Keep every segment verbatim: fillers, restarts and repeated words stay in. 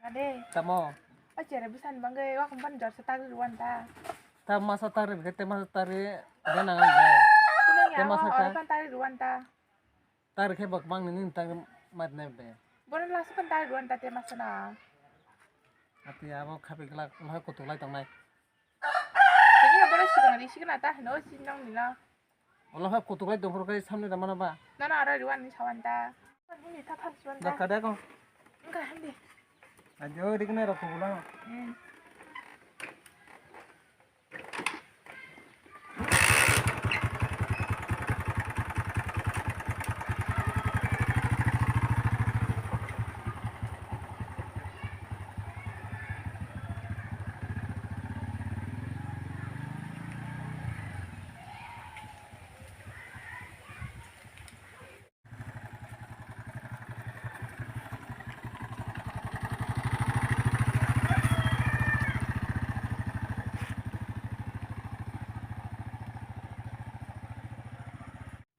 Ade. Tamo? O chere bwsani bagwi o company jor se tagwi rwani ta. Ta masa tagwi rwkhe te masa tagwi de nang de. Kuno ya te masa o ka. Oro kan tagwi rwani ta. Tagwi khe bok bang nini tagwi mat ne de. Bono lasu kan tagwi rwani ta te masa na. Ati abo khapi glak lha kutuk lai tongnai. Tini bono sikana di sikana ta hino sinong nila. Ola ha kutuk lai dongkhor kai samne da mana ba? Nana aro riwan ni sawan da. Ni ta thar suan da. Dakka da ko. Engka handi. Ajo dik na rok ko bula. Hmm.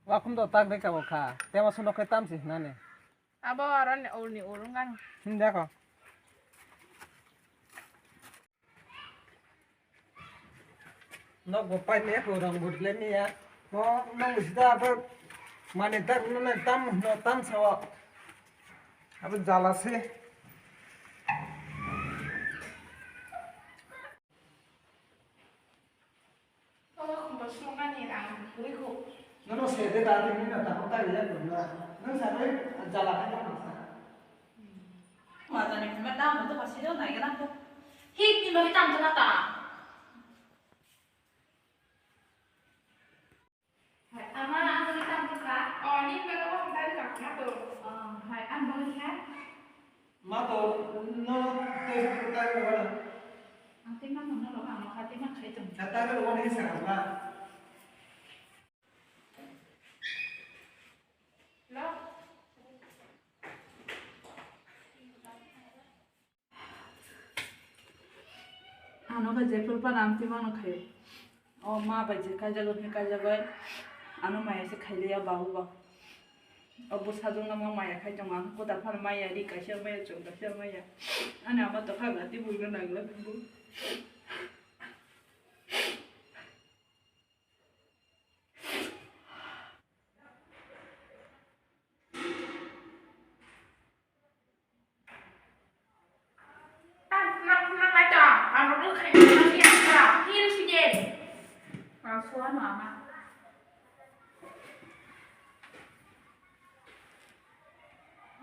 Wakhum do tak de kabo kha. Tema suno khe tamsi hinani. Abo aro ni ur ni ur wngkha. Hmm, dako. Nok bo pai me ko rang bud le me ya. Mo nang sida abo mane tak no na tam no tam sawa. Abo jala se. Nono se de da de ni na ta ko ta ya ko na. Nang sa de jala ka ta sa. Wajani kuma dam to pasi do nai gana ko. Hit ni bagi tam to na ta. Hai, ama ang bagi tam to ka. Oh, ni bagi ko dari ka na to. Oh, hai, ang bagi ka. Ma to no te sa ko ta ko na. Ang te ma no no lo ka ma ka te ma khai to. Ka ta ko ni sa ka. Ano khe jephuru phano amtwi mano khaio. O ma bai je kaijago hwnwi kaijagwi ano maya se khailiya babu ba. O bwsajwkno ma maya khai tongo, ang kwtal phano maya, ri kaisa maya, chwng kaisa maya. Ani ama tokha gati buino nangla bumbu.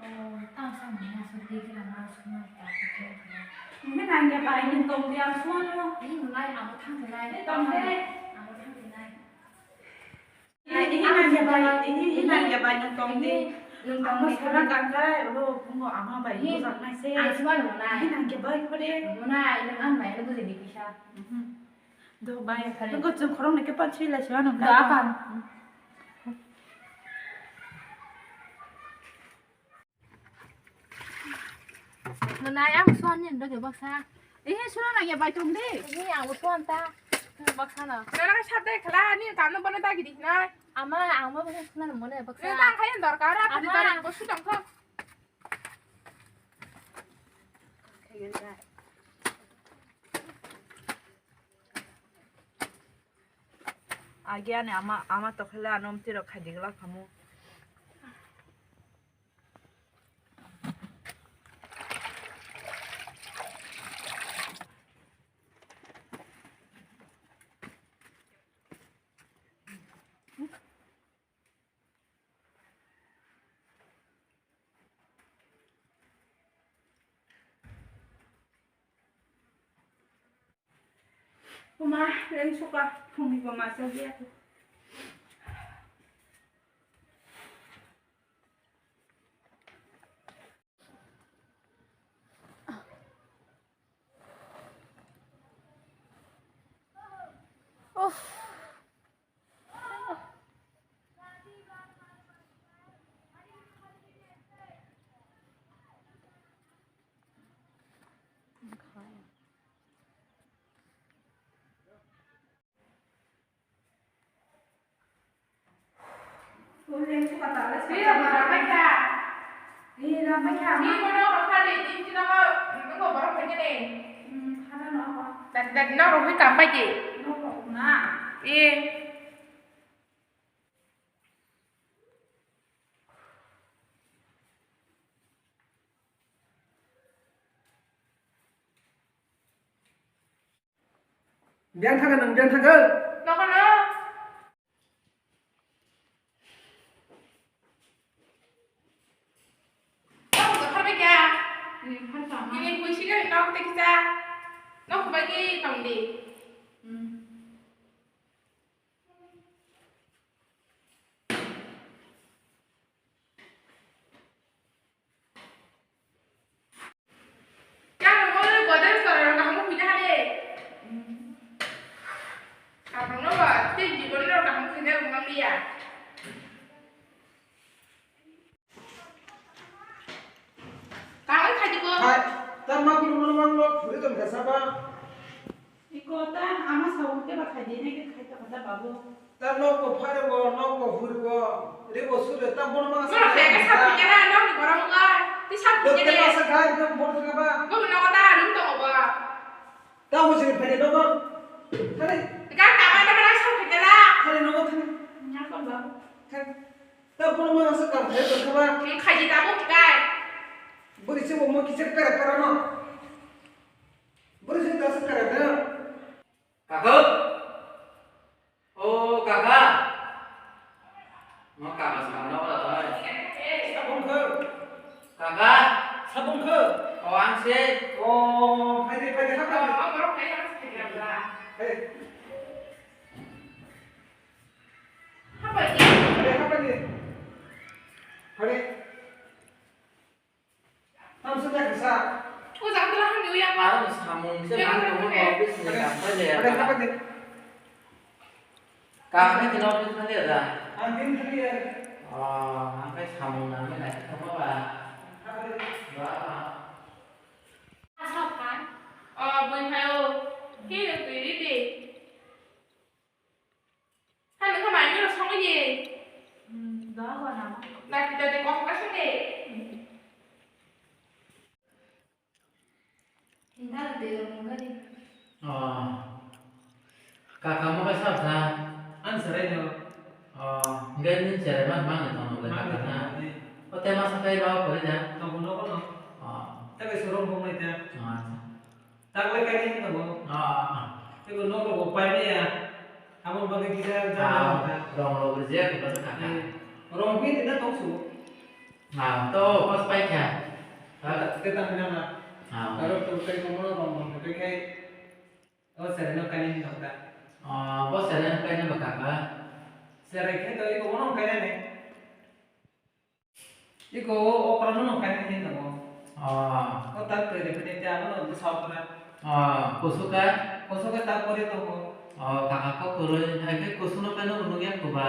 Oh, tang samani aswk twi khe rang aswk ma ta khe khe. Nini nang ya bai, nini tong di ang suan mo. Nini nunai, amo thang thinai. Nini tong de. Amo thang thinai. Nini nang ya bai, nini nang ya bai, nini tong di. Nini tong di. Amo sana kangkai, ro bungo ama bai, nini bujak nai se. Ang suan mo nai. Nini nang ya bai, kore. Mo nai, nini ang bai, nini bujini kisa. Do bai, nini ko chung khorong nike pan sui lai se ano. Do apan. Nana, ang suan ni ndo ke baksa. Ehe, suan na ya bai tong de. Ehe, ang suan ta. Baksa na. Nana ka sab dai khala ni kam no bana ta gidi na. Ama, ang ma baksa suan mo ne baksa. Ni ta khayan dorkar, apa di dorkar ko su dong ko. Agi ani ama, ama tokhele ano mtiro khadigla khamu. Kuma, leng suka, phungni bo masa dia. Uff. Dadi norok hui kam bai di. Norok na. Eh. Biyang thangkha nwng, biyang thangkha. Nokono. Nokono pharbai kha. Nini kuisi gari nok tei kisa. Nok bai tong di. Yang nungwi Godrej toroi rok kaham khuina hade. Kaham no ba, tei jibon rok kaham khuina rok mangliya. Kaham khai di ko. Hai, ta ma kulu mano mang lo, khuri ton kasa ba. Iko ta ama sa ute ba khai di ne ke khai ta kata babu. Ta nokbo phairwo, nokbo hurwo, ribo sure, ta bono ma sa kaya kaya sa kaya na, nokni borok wngkha, tei sa kaya kaya. Nokni ma sa kaya kaya bono kaya ba. Bobo nogo ta rum tongo bo. Ta hujiri phaidi nogo. Thani. Ga kama ta mana sa kaya kaya. Thani nogo thani. Nya kon ba. Thani. Ta bono ma sa kaya kaya ba. Nung khaji ta bo kai. Buri se bo mo kichir pera pera no. Buri se ta sa kaya kaya. Kaka? O kaka. Mo kaka sa no ba tai. Sabun kho. Kaka. Sabun kho. O ang se. O, phaidi, phaidi, hapa. Hey. Hapa ni. Hapa ni. Hapa ni. Tamo se kha sa. O jaga la hang ni uya ba. Aro samung se. Uya ba, uya ba. Office ni kam kha le. Ade, ade. Kam ni kino office ni da. Ang din thani ya. Oh, ang kai samung na me na kha ba. Ade. Ba. Asa kan. Oh, bun hai o. Ki de tu ri de. Hano kha mai mero songwi di. Hmm, da ba na. Lati da de kok ka song de. Hmm. Hinda de ro mo gari. Oh. Kaka mo ka sa sa. An sarai no. Oh, ngai nin sarai ma ma ni tong le kaka na. O te ma sa kai ba ko ja. Tong no ko no. Oh. Te be sorong ko mai ta. Oh, acha. Taklai kainwi tongo. Ah. Tei bo nok rok bo paimaya. Aboni bagwi kisa jang jang kha. Rong rok rijak kha kha. Eh, rong phi tini tong su. Ah, to pas pai kha. Ah. Tei tang nang na. Ah. Aro to tei komo rong rong khe khai. O sari no kainwi tong ta. Ah, bo sari no kainwi ba kha kha. Sari khe to iko bono kainwi. Iko o okra no kainwi hinwi tongo. Ah. O tak twi rw phini tei abono bwsa okra. Ah, kusu khe? Kusu khe tak pori tongo. Oh, kaka kok kwrwi. Hai khe kusu no khe no nukya kuba.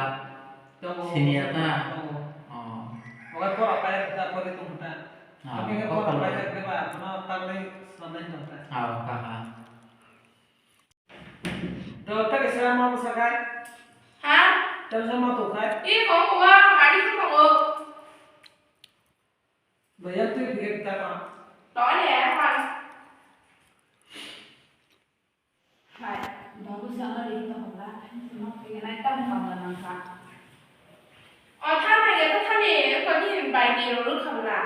Tongo. Siniya ta? Tongo. Oh. Okai pora pai tak pori tongo ta. Ah, okai kok pora pai kwrwi. Tak khe ba abono tak lai sanai tong ta. Ah, kaka. Do ta kaisa ma bwsa khai? Ha? Ta kaisa ma tu khai? I kong kuwa, gari tu kong. Do ya tu bigit ta ma. To ne ya pa. Hai, babu sa ari ta hola. Nok pingin ai tam kam la nang kha. O, thanai ya, to thani, ko ni bai ni ro ro khabla.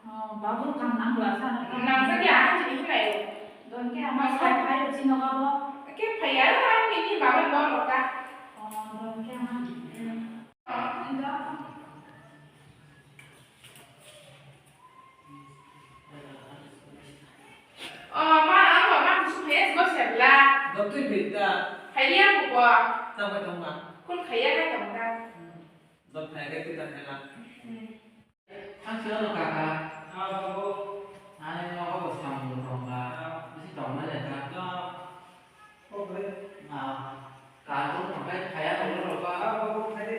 O, babu kam nang bla sa na. Nang sa ya, ha, chini hinai. Don ke ama sai phai ro chino ga bo. Ke phai ya, ha, ni ni babu bo lo ka. O, don ke ama. O, indo. O, ma, ang ba ma kusu phai ya, go se bla. Don tu bita. Phai ya ko ko. Ta ba tong ma. Kun phai ya ka tong ka. Dot phai khe twi ta phai la. Hmm. Ang sino no kaka. Ah, babu. Ani nogo bo samung tong ba. Ah. Bisi tong ma le ka. Ah. Kok re. Ah. Ka tong tong kai phai ya no ro ba. Ah, babu, phai de.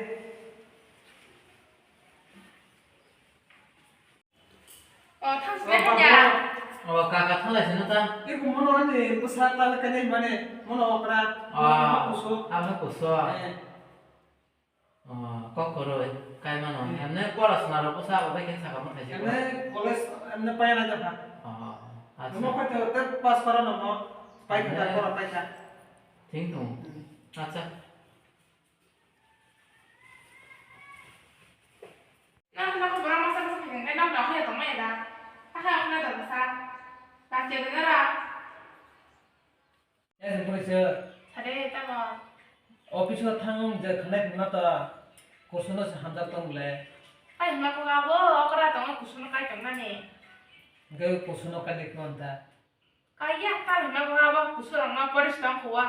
O, thang sini hanya. O, kaka thalai sini ta. Ibu mono ani bwsa tal kene mane mono okra. Ah, mono kusuk. Amo kusuk. Eh. O, kok kwrwi, kai mano. Hmm. Emne porasona rok bwsa bai khe saka bwthai se. Emne college, emne paina jakha. O, acha. Omo khaito tei pass kora namo. Paitha, paitha. Thing thung. Acha. Nang khna ko borok masa masa phai khe nang nang ya tongma ya da. Hakhe ang khna da bwsa. Last year da ra. Yes, boy sir. Sare tamo. Office o thang je khnai khna ta. Kusuno se hamjak tong le. Ai ma ko abo okra tong kusuno kai tong nani. Ge kusuno kai le khna ta. Kaiya, ta hwnba bo abo kusurokno poris tong khuwa.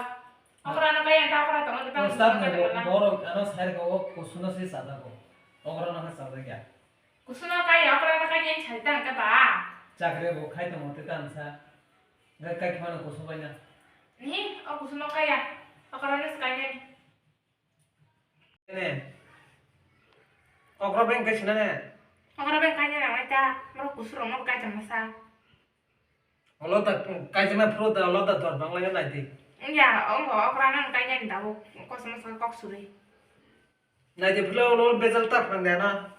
Okrano kaiya ta okra tongo, ta Ustad kusurokno no kaiya ta. Borok ano sai ko o kusuno se sajago. Okrano kha sajak ya. Kusuno kaiya, okrano kaiya sai ta hwnka ba. Chakri bo khai tongo te ta hwnsa. Ga kai khmano kusu bai na. Ni, o kusuno kaiya. Okrano se kaiya ni. Ne. Okra beng kai sina ne. Okra beng kai ne rang ta. Moro kusurokno kai tong sa. Olo ta kaijana phuru ta olo ta dor bang lai nai di. Ya, ongo okra nang kaijani dabu kosmo sa kok suri. Nai di phuru olo bezal ta phang de na.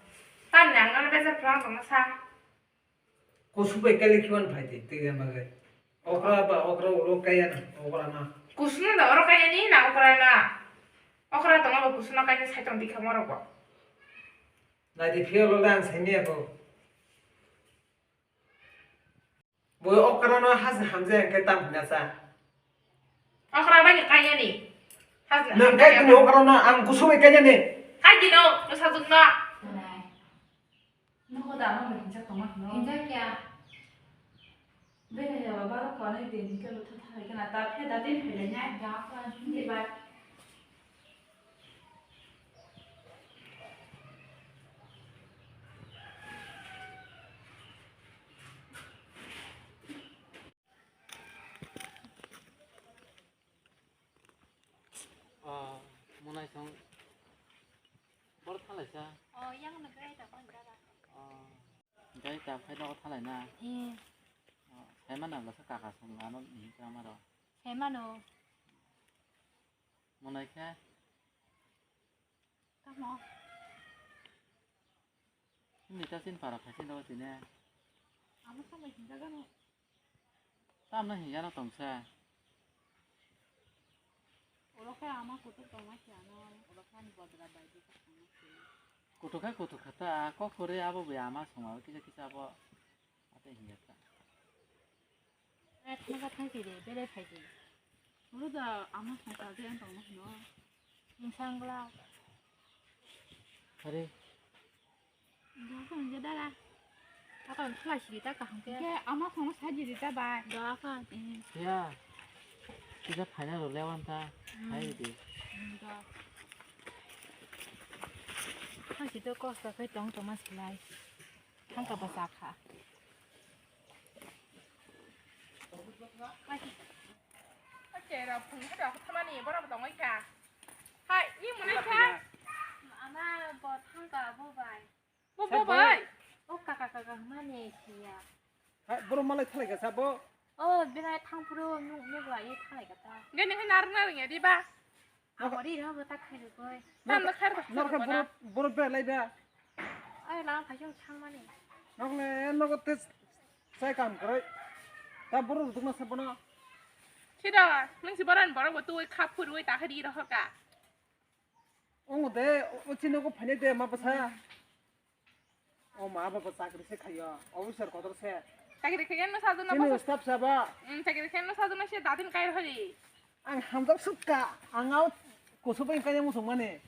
Tan yang na bezal phang tong sa. Kusu bai kali kiman phai di, tei yang bagai. Okra ba okra olo kaya na, okra na. Kusu na da oro kaya ni na okra na. Okra tong abo kusu na kaya sai tong di khamaro ko. Nai di phuru olo ang sai ni ako. Bo okra no hasi hamjak hwnkhe tam hwnna sa. Okra bai ni kanya ni. Hasi nwng hamjak kai ya. Tini okra no ang kusu bai kanya ni. Kai di no, no sajwk no. Nai. Nogo da no hinjak tongma hino. Hinjak ya. Bini ya ba baro kone din ke lutha thai kana ta phe da din phe le nya. Ja ka. Di ba. O, monai song. Bor thalaisa. O, yang no gai ta kon dara. O. Gai ta phai do thalai na. He. O, sai mana lo sa kaka song ano ni ta maro. Sai mano. Monai khe? Tamo. Nini ta sin para khai sin do tine. Amo samai hinjagano. Tamno hinjano tongsa. Oro khe ama kutuk tongma si ano, oro khe ani bodra bai di tongma si. Kutuk khe kutuk kha ta, kok kwrwi abo bai ama songma kisa kisa abo. Ate hinjak ta. Eh, thangka thangsi de, bere phai de. Oro da ama songsa de ang tongma hino. Insangla. Hari. Doka hwnke dara. Doka hwnke khlai sidi ta kaham khe. Khe ama phone sajidi ta bai. Doka. Eh. Ya. Kisa phaina rw lewan ta. Hmm. Hai di. Hmm, do. Hai si to kosto khai tong tongma silai. Thangka bwsa kha. Hai. Oke, rok phung khe rok thamani borok tongoi kha. Hai, ni mwnai kha. Ama bo thangka bo bai. Bo, bo bai. O kaka, kaka hwnmani siya. Hai, borok malai thalai kha sa bo. O, belai thangphuru nuk, nuk lai thalai kha ta. Gani hai narwk narwk ya di ba. Abo ri rw bo ta khai rw koi. Tam da khai rw. Narwk kha borok, borok belai ba. Ai, lang phai jong thangmani. Nokle nogo te sai kam kwrwi. Ta borok rwdwkna sa bono. Sida, nung si boran borok bo tui khap phurwi ta khadi rohor ka. Ongo de, o chini nogo phainai de ma bwsa. O ma baba chakri se khayo, officer kotor se. Chakri khayan no sajwk no chini bwsa. Staff sa ba. Hmm, chakri khayan no sajwk no se dadin kai rohori. Ang hamjak sukka, ang au kusu bai kanya musung mani.